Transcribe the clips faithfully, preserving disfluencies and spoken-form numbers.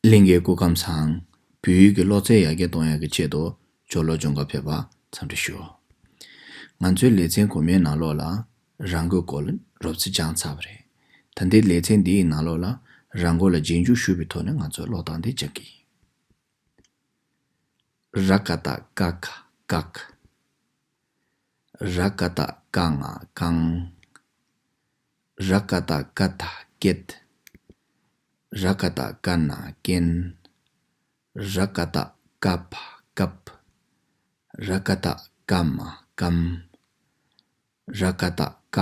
གླིང་གའི་སྐུ་ཁམས་བཟང་། བོད་ཡིག་གི་ཀློག་རྩལ་ཡར་རྒྱས་གཏོང་ཡག་གི་ཆེད་དུ་ཇོ་ལོ་ཇོ་ཁང་ཕེབས་པར་འཚམས་འདྲི་ཞུ། ང་ཚོའི་ལེ་ཚན་གོང་མའི་ནང་ལོགས་ལ་རང་འགུལ་སྐོར་ལ་རོབ་ཙམ་སྦྱངས་ཚར་བ་རེད། ད་ལྟའི་ལེ་ཚན་འདིའི་ནང་ལོགས་ལ་རང་འགུལ་ལ་རྗེས་འཇུག་ཞུས་པའི་ཐོག་ནས་ང་ཚོས་ཀློག་སྟངས་དེ་སྦྱང་གི་ཡིན། ར་ཀ་བཏགས་རྒ་ག་རྒག། ར་ཀ་བཏགས་རྒ་ང་རྒན། ར་ཀ་བཏགས་རྒ་ད་རྒད། ར་ཀ་བཏགས་རྒ་ན་རྒན། ར་ཀ་བཏགས་རྒ་བ་རྒབ། ར་ཀ་བཏགས་རྒ་མ་རྒམ། ར་ཀ་བཏགས་རྒ་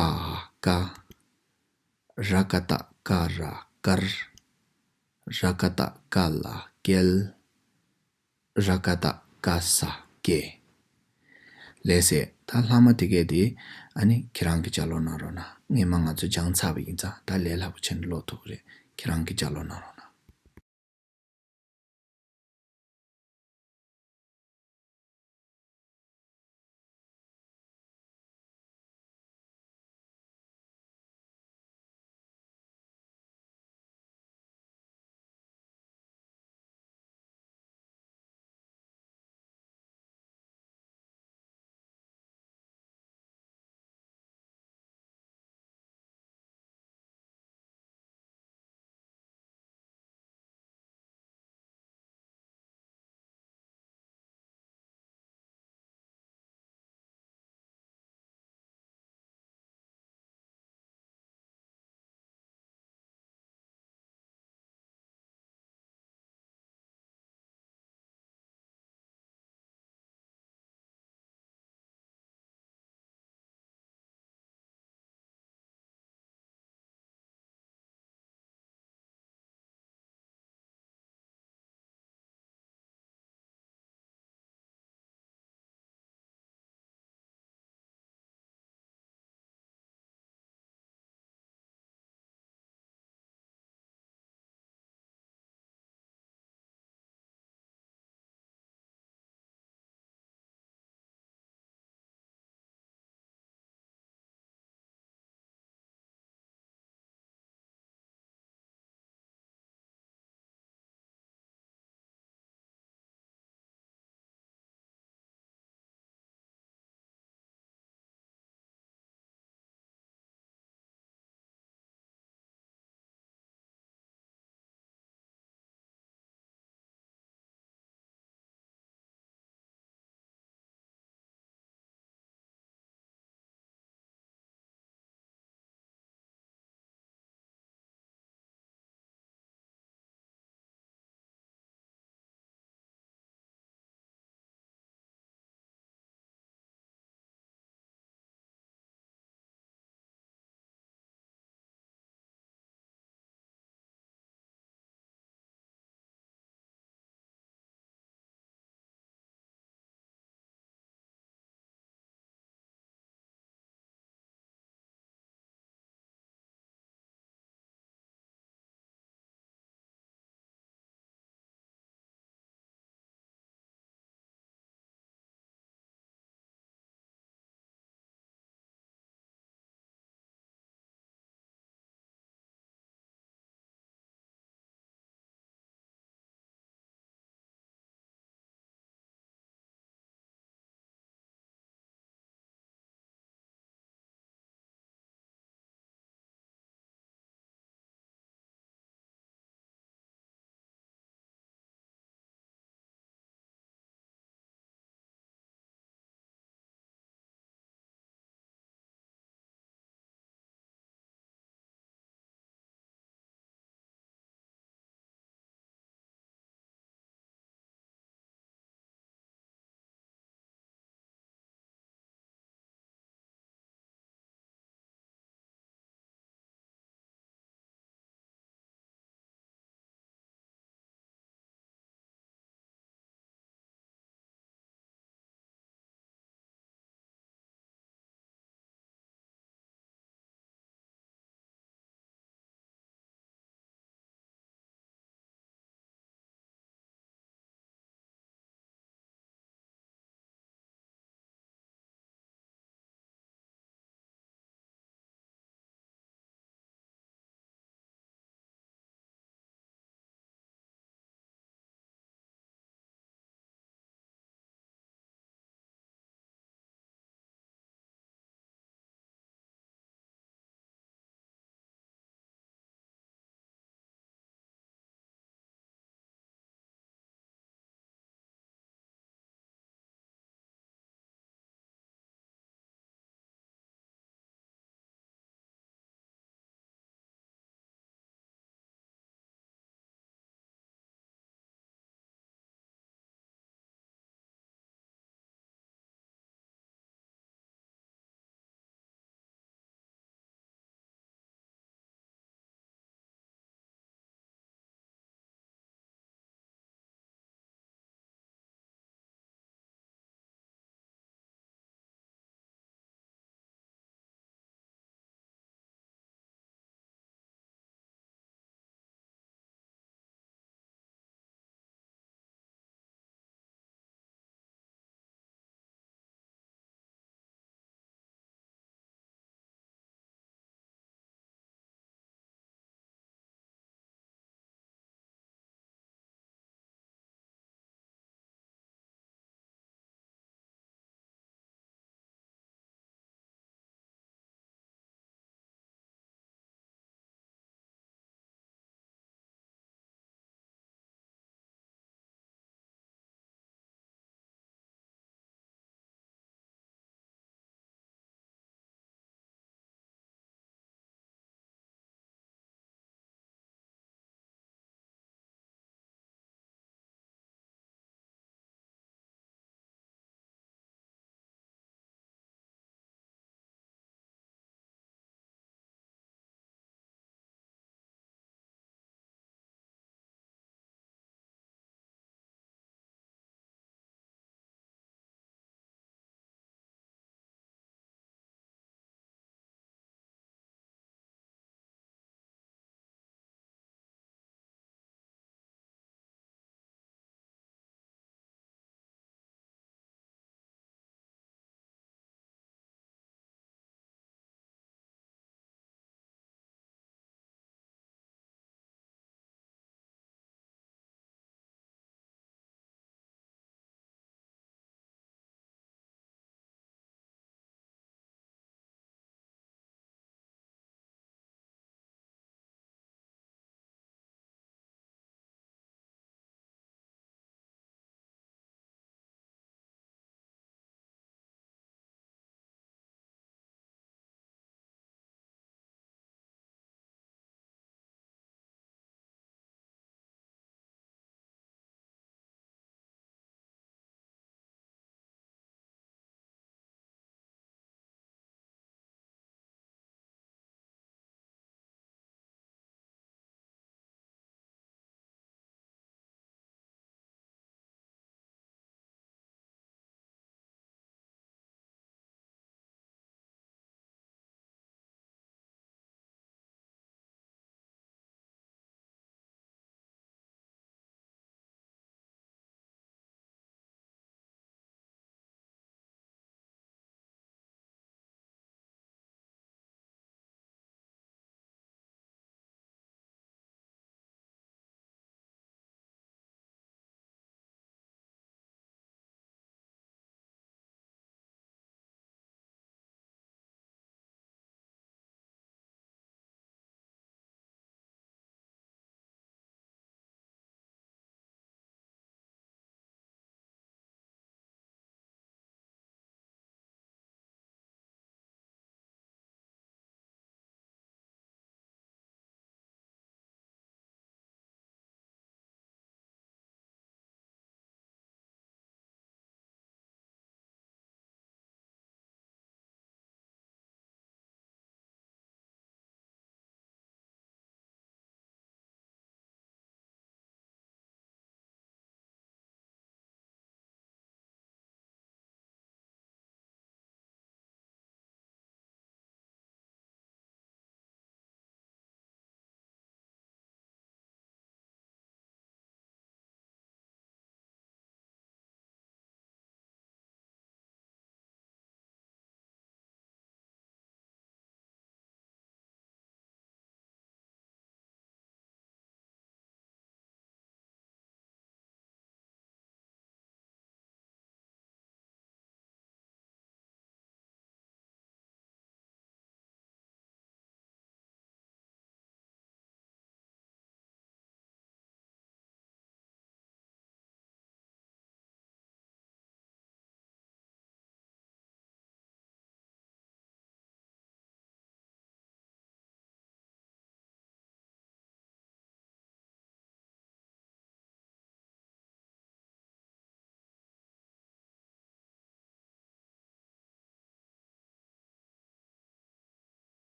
ག་རྒ། ར་ཀ་བཏགས་རྒ་ར་རྒར། ར་ཀ་བཏགས་རྒ་ལ་རྒལ། ར་ཀ་བཏགས་རྒ་ས་རྒས། ལགས་སེ། ད་ལྷག་མ་དེ་གས་དེ་ཨ་ནི་ཁྱེད་རང་གིས་ལྗགས་ཀློག་གནང་རོགས་གནང་། སྔོན་མ་ང་ཚོས་སྦྱངས་ཚར་བ་ཡིན་ཙང་ད་ལས་སླ་པོ་བྱས་ནས་ཀློག་ཐུབ་ཀྱི་རེད། ཁྱེད་རང་གིས་ལྗགས་ཀློག་གནང་རོགས་གནང་།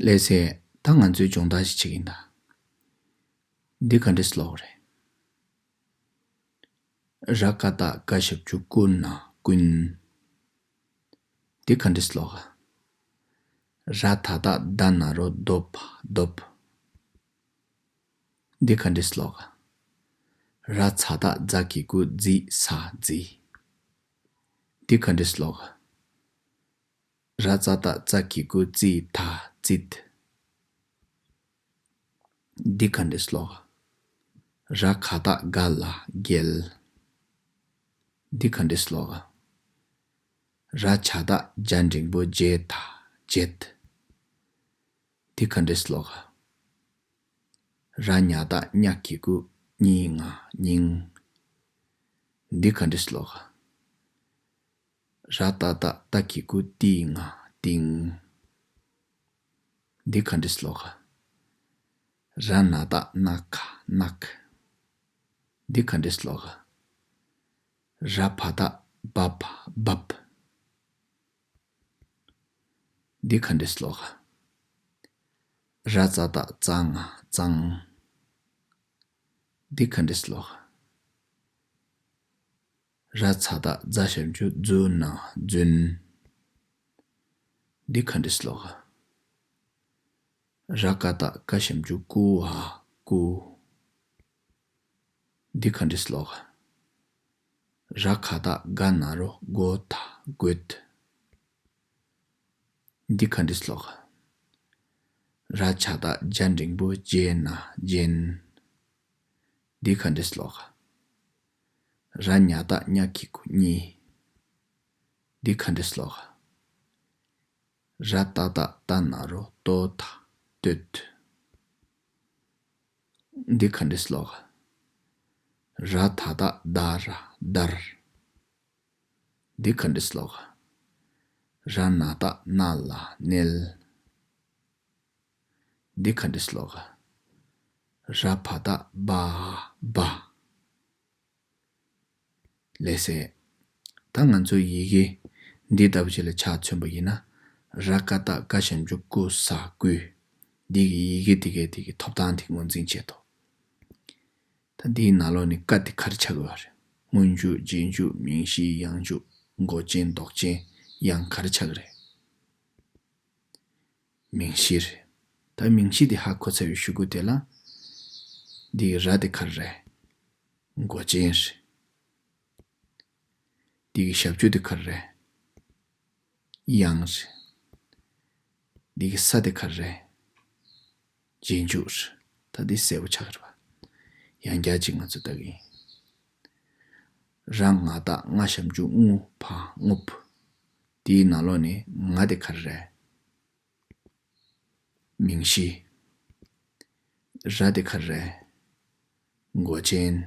ལགས་སེ། ད་ང་ཚོས་སྦྱོང་བརྡར་ཞིག་བྱེད་ཀྱིན་གདའ། འདི་ག་འདྲས་ཀློག་རེད། ར་ཀ་བཏགས་རྒ་ཞབས་ཀྱུ་རྐུ་ན་རྐུན། འདི་ག་འདྲས་ཀློག་ག། ར་ད་བཏགས་རྡ་ན་རོ་རྡོ་བ་རྡོབ། འདི་ག་འདྲས་ཀློག་ག། ར་ཚ་བཏགས་རྫ་གི་གུ་རྫི་ས་རྫིས། འདི་ག་འདྲས་ཀློག་ག། ར་ཙ་བཏགས་རྩ་གི་གུ་རྩི་ད་རྩིད། འདི་ག་འདྲས་ཀློག་ག། ར་ག་བཏགས་རྒ་ལ་རྒལ། འདི་ག་འདྲས་ཀློག་ག། ར་ཇ་བཏགས་རྒྱ་འགྲེང་བུ་རྗེ་ད་རྗེད། འདི་ག་འདྲས་ཀློག་ག། ར་ཉ་བཏགས་ཉ་གི་གུ་རྙི་ང་རྙིང་། འདི་ག་འདྲས་ཀློག་ག། ར་ཏ་བཏགས་རྟ་གི་གུ་རྟི་ང་རྟིང་། འདི་ག་འདྲས་ཀློག་ག། ར་ན་བཏགས་རྣ་ཁ་རྣག། འདི་ག་འདྲས་ཀློག་ག། ར་བ་བཏགས་བ་བ་བབས། འདི་ག་འདྲས་ཀློག་ག། ར་ཙ་བཏགས་རྩ་ང་རྩང་། འདི་ག་འདྲས་ཀློག་ག། ར་ཚ་བཏགས་རྫ་ཞབས་ཀྱུ་རྫུ་ན་རྫུན། འདི་ག་འདྲས་ཀློག་ག། ར་ཀ་བཏགས་རྐ་ཞབས་ཀྱུ་རྐུ་བ་རྐུ། འདི་ག་འདྲས་ཀློག་ག། ར་ག་བཏགས་རྒ་ན་རོ་རྒོ་ད་རྒོད། འདི་ག་འདྲས་ཀློག་ག། ར་ཇ་བཏགས་རྒྱ་འགྲེང་བུ་རྗེ་ན་རྗེན། འདི་ག་འདྲས་ཀློག་ག། ར་ཉ་བཏགས་ཉ་གི་གུ་རྙི། འདི་ག་འདྲས་ཀློག་ག། ར་ཏ་བཏགས་རྟ་ན་རོ་རྟོ་ད་རྟོད། འདི་ག་འདྲས་ཀློག་ག། ར་ད་བཏགས་རྡ་ར་རྡར། འདི་ག་འདྲས་ཀློག་ག། ར་ན་བཏགས་རྣ་ལ་རྣལ། འདི་ག་འདྲས་ཀློག་ག། ར་བ་བཏགས་རྦ་རྦ། ལགས་སེ། ད་ང་ཚོ་ཡི་གེ་འདི་ལྟ་བུ་ཅིག་ལ་ཆ་མཚོན་པ་ཡིན་ན། ར་ཀ་བཏགས་རྐ་ཞབས་ཀྱུ་རྐུ་ས་རྐུས། འདི་གི་ཡི་གེ་དེ་གའི་དེ་གི་ཐོབ་ཐང་དེ་ངོས་འཛིན་བྱེད་དོ། ད་འདིའི་ནང་ལོགས་ནས་ཀ་དེ་ག་རེ་ཆགས་ཀྱི་ཡོད་རེད། སྔོན་འཇུག་རྗེས་འཇུག་མིང་གཞི་ཡང་འཇུག་མགོ་ཅན་འདོགས་ཅན་ཡང་ག་རེ་ཆགས་ཀྱི་རེད། མིང་གཞི་རེད། ད་མིང་གཞི་དེ་ཧ་གོ་ཚར་བའི་གཞུག་གུ་དེ་ལ། འདི་གི་ར་དེ་ག་རེ་རེད། མགོ་ཅན་རེད། འདི་གི་ཞབས་ཀྱུ་དེ་ག་རེ་རེད། དབྱངས་རེད། འདི་གི་ས་དེ་ག་རེ་རེད། རྗེས་འཇུག་རེད། ད་འདི་གསལ་པོ་ཆགས་ཀྱི་རེད་པ། ཡང་བསྐྱར་ཅིག་ང་ཚོ་ལྟ་གི་ཡིན། ར་ང་བཏགས་རྔ་ཞབས་ཀྱུ་རྔུ་བ་རྔུབ། དེའི་ནང་ལོགས་ནས་ང་དེ་ག་རེ་རེད། མིང་གཞི། ར་དེ་ག་རེ་རེད། མགོ་ཅན།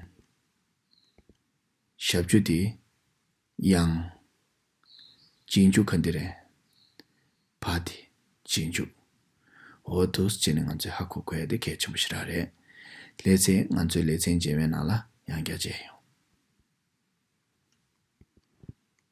ཞབས་ཀྱུ་དེ་དབྱངས། རྗེས་འཇུག་ག་འདི་རེད། བ་དེ་རྗེས་འཇུག་འོ་འདུག་སེ་བྱས་ནས་ང་ཚོས་ཧ་གོ་དགོས་ཡ་དེ་གལ་ཆེན་པོ་ཞེ་དྲག་རེད། ལགས་སེ། ང་ཚོའི་ལེ་ཚན་རྗེས་མའི་ནང་ལ་ཡང་བསྐྱར་མཇལ་ཡོང་།